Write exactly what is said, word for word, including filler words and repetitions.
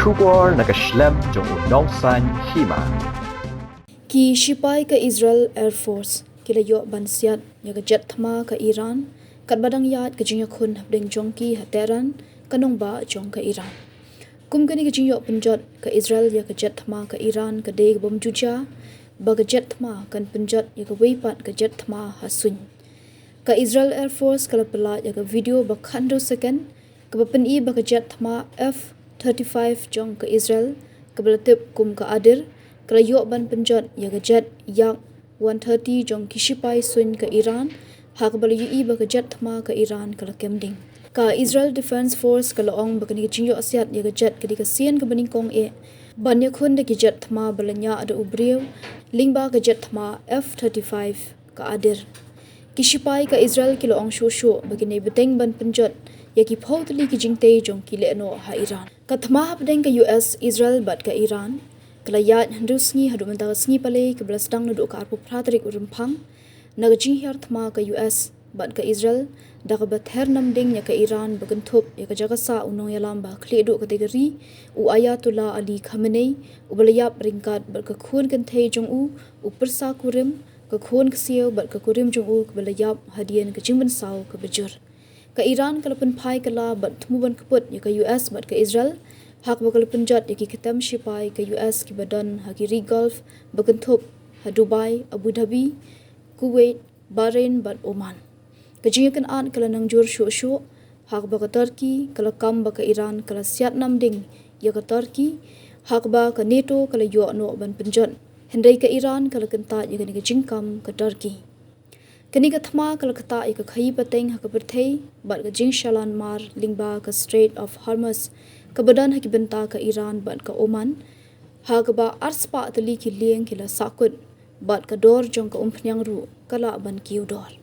Khubor na ka shlem jong u nongsaiñ hima. Ki shipai ka Israel Air Force ki la ïoh ban siat ïa ka jet thma ka Iran katba dang ïaid ka jingïakhun hapdeng jong ki ha Tehran, ka nongbah jong ka Iran. Kum kane ka jingïoh pynjot ka Israel ïa ka jet thma ka Iran ka dei ka bym ju jia ba ka jet thma kan pynjot ïa kawei pat ka jet thma ha suiñ. Ka Israel Air Force ka la pyllait ïa ka video ba khatduh second kaba pyni ba ka jet thma F thirty-five jong ka Israel, kaba la tip kum ka Adir, ka la ïoh ban pynjot ïa ka jet Yak one thirty jong ki shipai suiñ ka Iran, ha kaba la ïohi ba ka jet thma ka Iran ka la kem ding. Ka Israel Defense Force ka la ong ba kane ka jingïoh siat ïa ka jet ka dei ka sien kaba nyngkong eh ban ïakhun da ki jet thma ba la ñiah da u briew lyngba ka jet thma F thirty-five ka Adir. Ki shipai ka Israel ki la ong shuh shuh ba kin ïai bteng ban pynjot ïa ki phew tylli ki jingtei jong ki lehnoh ha Iran. Ka thma hapdeng ka U S, Israel bad ka Iran ka la ïaid hynriew sngi haduh mynta ka sngi Palei, kaba la sdang naduh ka arphew phra tarik u Rymphang, na ka jinghiar thma ka U S bad ka Israel, da kaba ther nam ding ïa ka Iran ba kynthup ïa ka jaka sah u nongïalam ba khlieh duh katei ka ri, u Ayatollah Ali Khamenei, uba la ïap ryngkat bad ka khun kynthei jong u, u pyrsa kurim, ka khun ksiew bad ka kurim jong u kaba la ïap hadien ka jingpynsaw kaba jur. Ka Iran ka la pynphai kylla bad thmu ban kput ïa ka U S bad ka Israel, ha kaba ka la pynjot ïa ki kyrtem shipai ka U S kiba don ha ki ri Gulf ba kynthup ha Dubai, Abu Dhabi, Kuwait, Bahrain bad Oman. Ka jingïakynad ka la nang jur shuh shuh, ha kaba ka Turkey ka la kam ba ka Iran ka la siat nam ding ïa ka Turkey, ha kaba ka NATO ka la ïoh noh ban pynjot, hynrei ka Iran ka la kyntait ïa kane ka jingkam ka Turkey. Kane ka thma ka la ktah ïa ka khaïi pateng ha ka pyrthei bad ka jingshalan mar lyngba ka Strait of Hormuz, kaba don ha ki bynta ka Iran bad ka Oman, ha kaba arspah tylli ki lieng ki la sahkut bad ka dor jong ka umphniang ruh ka lah ban kiew dor.